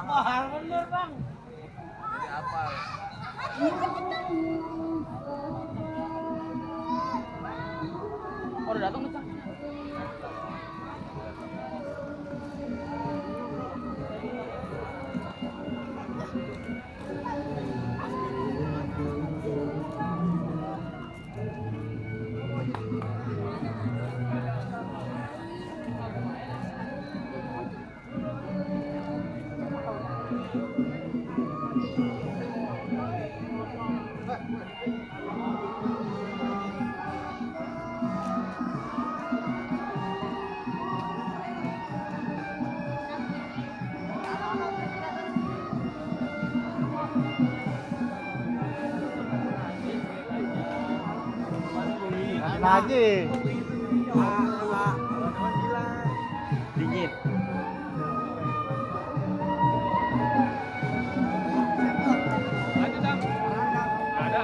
Mahal bener bang. Jadi apa? Oh, udah datang nih Cang. Lagi. Dingin. Lanjut, Cang. Ada.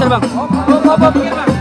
geser bang. Op, minggir bang.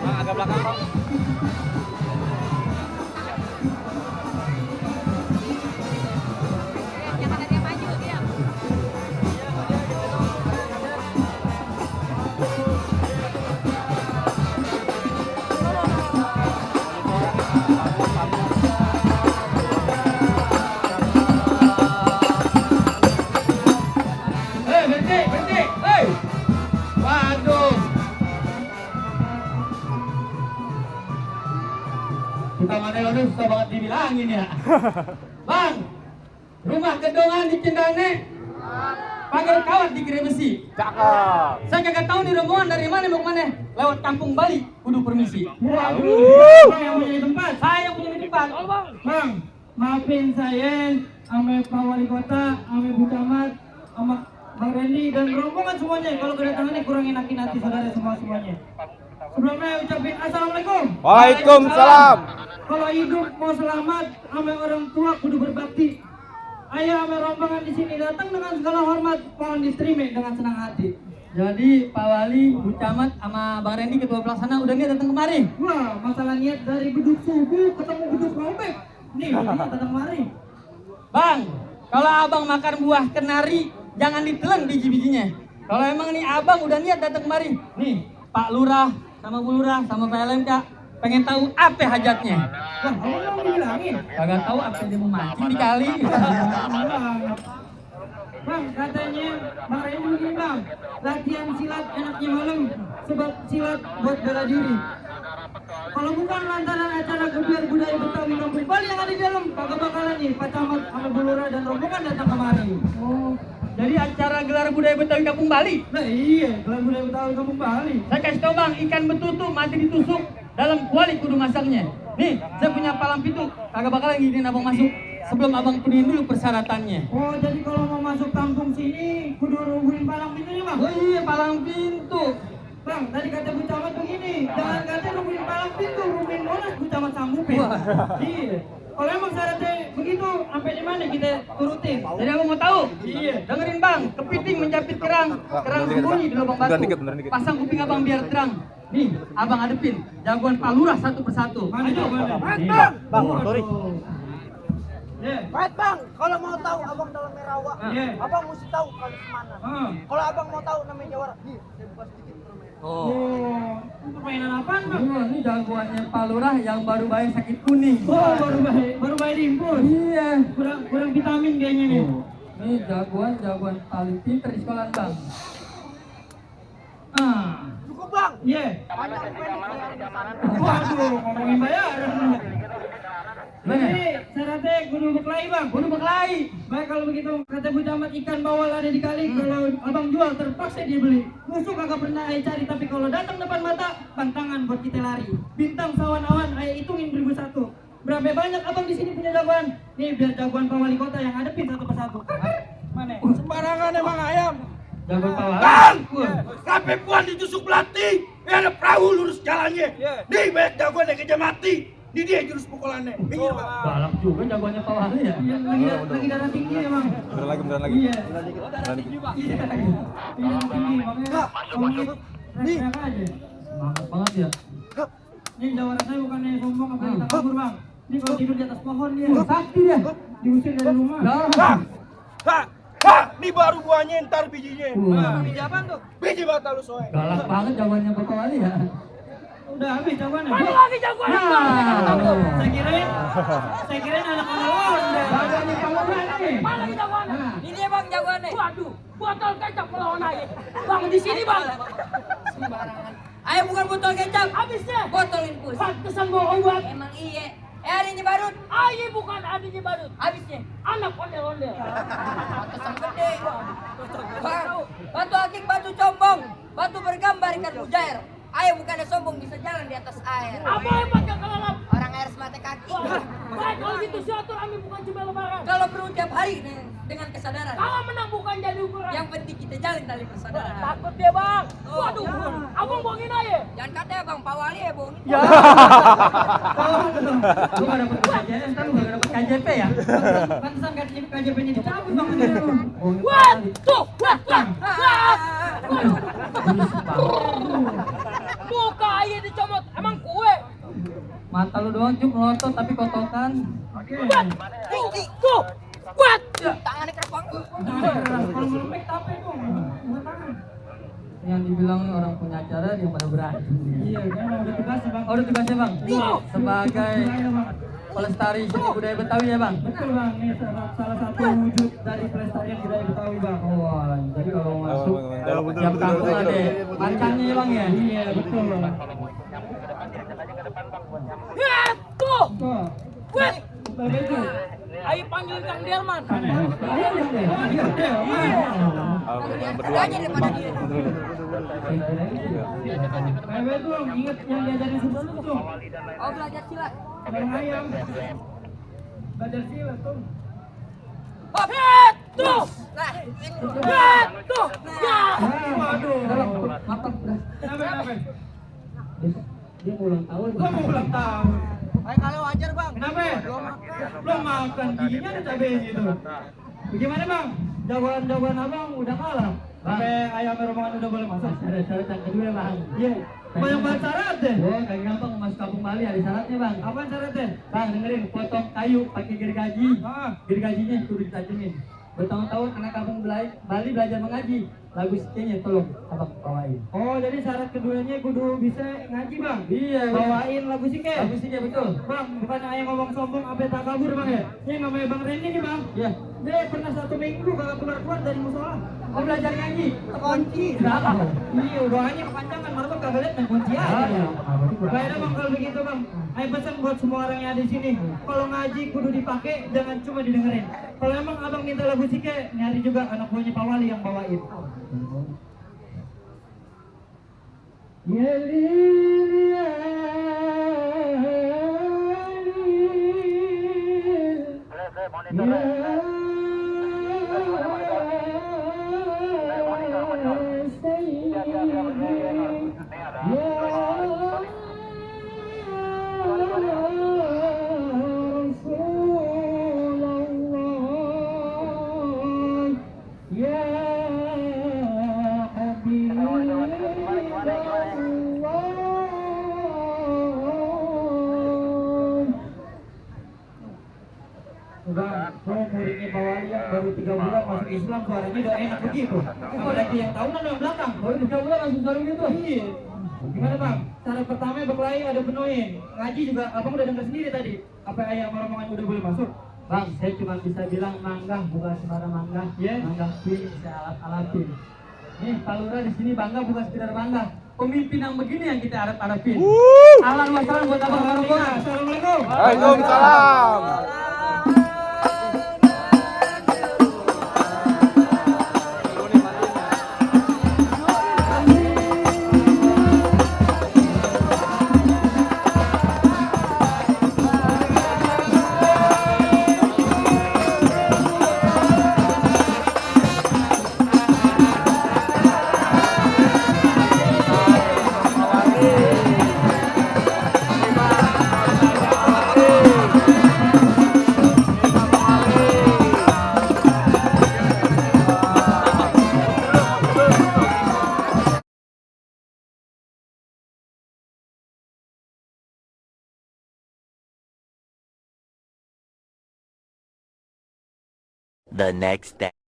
Bang, agak belakang bang. Berhenti, hei. Waduh. Kita mana udah susah banget dibilangin ya. Bang, rumah gedongan di Cendane, pagar kawat di Grebesi. Cakep. Saya kagak tahu nih rombongan dari mana mau kemana. Lewat Kampung Bali, kudu permisi. Bang yang punya tempat. Saya punya di depan. Bang, maafin saya, sama Pak Wali Kota, sama Bu Camat, sama Bang Randy dan rombongan semuanya. Kalau kedatangannya kurang enakin hati saudara semuanya. Sebelumnya ucapin assalamualaikum. Waalaikumsalam. Kalau hidup mau selamat, sama orang tua kudu berbakti. Ayo sama rombongan di sini datang dengan segala hormat, mohon diterima dengan senang hati. Jadi Pak Wali, Bu Camat, sama Bang Randy ketua pelaksana udah nih datang kemari. Wah, masalah niat dari beduk subuh ketemu beduk robek. Nih, dia datang kemari. Bang, kalau abang makan buah kenari, jangan ditelan biji-bijinya. Kalau emang nih abang udah niat datang kemari, nih Pak Lurah sama Bu Lurah sama Pak LMK pengen tahu apa hajatnya. Wah, kamu mau bilangin? Kagak tahu apa dia mau mancing di kali. Bang, katanya Bang Randy begini bang, latihan silat enaknya malam, sebab silat buat bela diri. Kalau bukan lantaran acara gebiar budaya Betawi Kampung Bali yang ada di dalam, kagak bakalan nih Pak Camat sama Bu Lurah dan rombongan datang kemari. Oh, jadi acara gelar budaya Betawi Kampung Bali. Nah iya, gelar budaya Betawi Kampung Bali. Saya kasih tau bang, ikan betutu mati ditusuk, dalam kuali kudu masaknya. Nih, saya punya palang pintu, kagak bakalan ngizinin abang masuk sebelum abang penuhin dulu persyaratannya. Oh, jadi kalau mau masuk kampung sini, kudu nungguin palang pintunya bang? Oh iya, palang pintu. Bang, tadi kata Bu Camat begini, jangan kata nungguin palang pintu, nungguin monas Bu Camat sanggupin. Wah. Iya. Kalau emang syaratnya begitu, sampai di mana kita turutin? Jadi abang mau tahu? Iya. Dengerin bang, kepiting menjapit kerang sembunyi di lubang batu. Pasang kuping abang biar terang. Nih, abang adepin jagoan Pak Lurah satu persatu. Mana jawabannya? Bang, sorry. Iya. Baik bang, kalau mau tahu abang dalam Merawa, Iya. abang mesti tahu kalau mana. Ah. Kalau abang mau tahu namanya Jawara, nih saya buka sedikit permainan. Oh. Oh, ini permainan apaan bang? Ini jagoannya Pak Lurah yang baru bayar sakit kuning. Oh, baru bayi diimpus. Iya. Kurang vitamin kayaknya nih. Ini jagoan paling pinter di sekolah bang. Cukup bang. Iya. Banyak pendek bayarnya sana. Waduh, ngomongin bayaran. Jadi syaratnya kudu berkelahi bang. Kudu berkelahi. Baik kalau begitu kata Bu Camat ikan bawal ada di kali. Kalau abang jual terpaksa dia beli. Musuh kagak pernah ayah cari, tapi kalau datang depan mata pantangan buat kita lari. Bintang sawan awan ayah hitungin 1001. Berapa banyak abang di sini punya jagoan? Nih biar jagoan Pak Wali Kota yang hadepin satu persatu. Mana? Sembarangan emang ayam. Jagoan Pak Wali. Bang, sampai puan ditusuk belati. Ini ada perahu lurus jalannya. Nih banyak jagoan yang keja mati. Ini dia jurus pukulannya. Minggir bang. Galak juga jagoannya Pak Wali ya. Yang lagi darah tinggi ya bang. Beneran lagi. Iya. Darah tinggi bang. Iya. Darah tinggi makanya ngomongin teriak aja. Semangat banget ya. Ini jawara saya bukannya sombong apa kita kabur bang. Ini kalau tidur di atas pohon dia. Sakti dia. Diusir dari rumah. Ini baru buahnya ntar bijinya. Biji apaan tuh? Biji bata lu soe. Galak banget jagoannya Pak Wali ya. Udah habis jawabannya. Mana lagi jagoan bang? Saya kirain anak-anak londe. Jagoannya Pak Wali. Mana lagi jagoannya? Ini dia bang jagoannya. Waduh, botol kecap melawan aja. Bang di sini bang. Ayo bukan botol kecap, Habisnya. botol infus. Pantesan bohong banget. Emang iya. Adiknya Barut, Ayo bukan adiknya Badut. habisnya. Anak ondel-ondel. Pantesan gede. Bang, batu akik, batu combong, batu bergambar ikan mujair. Ayo bukannya sombong bisa jalan di atas air. Apa hebatnya kelelap? Orang air semata kaki. Baik kalau gitu silaturahmi bukan cuma lebaran. Kalau perlu tiap hari dengan kesadaran. Kalau menang bukan jadi ukuran. Yang penting kita jalin tali persaudaraan. Takut dia bang. Waduh, abang bohongin aja. Jangan katanya bang Pak Wali ya bang. Lu gak dapet KJP, ntar lu gak dapet KJP ya? Pantesan KJP-nya dicabut bang. Wah, tuh, wah. Muka aja dicomot, emang kue. Mata lu doang cuk melotot tapi kotokan. Wah, tuh, wah. Tangannya kerpang. Kalau ngelempek tape dong. Bukan tangan. Yang dibilang nih orang punya acara dia pada berani. Iya, kan udah tugasnya bang. Oh udah tugasnya bang? Wow. Sebagai Iya, Bang. pelestari seni budaya Betawi ya bang? Betul bang, ini salah satu wujud dari pelestarian budaya Betawi bang. Oh jadi kalau masuk betul, tiap betul, kampung betul, ada betul. macannya ya bang ya? Iya betul bang. Ya, tuh. Tuh, Wah, betul itu. ayo panggil Kang Delman. Katanya daripada dia. Kayak itu inget yang diajarin susu tuh. Oh belajar silat. Bareng ayam. Belajar silat tuh. Hop. Tuh. Nah, Ya, tuh. Ya. Waduh. Maaf dah. Kenapa? Besok dia mau ulang tahun. Gua mau ulang tahun. Ayo kalau wajar bang. Kenapa? Belum makan, giginya ada cabenya itu. Bagaimana bang? Jagoan-jagoan abang udah kalah. Sampai ayam rombongan udah boleh masuk. Ada syarat yang kedua bang. Iya. Banyak banget syarat deh. Oh kayak gampang masuk kampung Bali ada syaratnya bang. Apaan syaratnya? Bang dengerin, potong kayu pakai gergaji. Ah. Gergajinya kudu ditajemin. Bertahun-tahun anak kampung Bali belajar mengaji. Lagu sikenya tolong abang bawain. Oh, jadi syarat keduanya kudu bisa ngaji bang. Iya. Bawain lagu sike. Lagu sikenya betul. Bang, bukan ayah ngomong sombong sampai tak kabur bang ya? Ini namanya Bang Randy nih bang. Iya. Dia pernah 1 minggu kagak keluar dari musola. Oh belajar ngaji. Kunci. Berapa? Iya, doanya kepanjangan, malah kagak lihat main kunci aja. Baiklah bang kalau begitu bang. Ayo pesan buat semua orang yang ada di sini. Kalau ngaji kudu dipakai, jangan cuma didengerin. Kalau emang abang minta lagu sike, nyari juga anak buahnya Pak Wali yang bawain. Ya Bang, saya muridnya Pak Wali yang baru 3 bulan masuk Islam, suaranya udah enak begitu. Kok lagi yang tahunan yang belakang? Baru 3 bulan langsung suara gitu? Iya. Gimana bang? Syarat pertama berkelahi ada penuhin. Ngaji juga, abang udah dengar sendiri tadi. Apa ayam rombongan udah boleh masuk? Bang, saya cuma bisa bilang manggah bukan sembarang manggah. Iya. Manggah pin saya alat-alatin. Nih, Pak Lurah di sini bangga bukan sekedar bangga. Pemimpin yang begini yang kita harap-harapin. Ahlan wa sahlan buat abang rombongan. Assalamualaikum. Waalaikumsalam. The next day.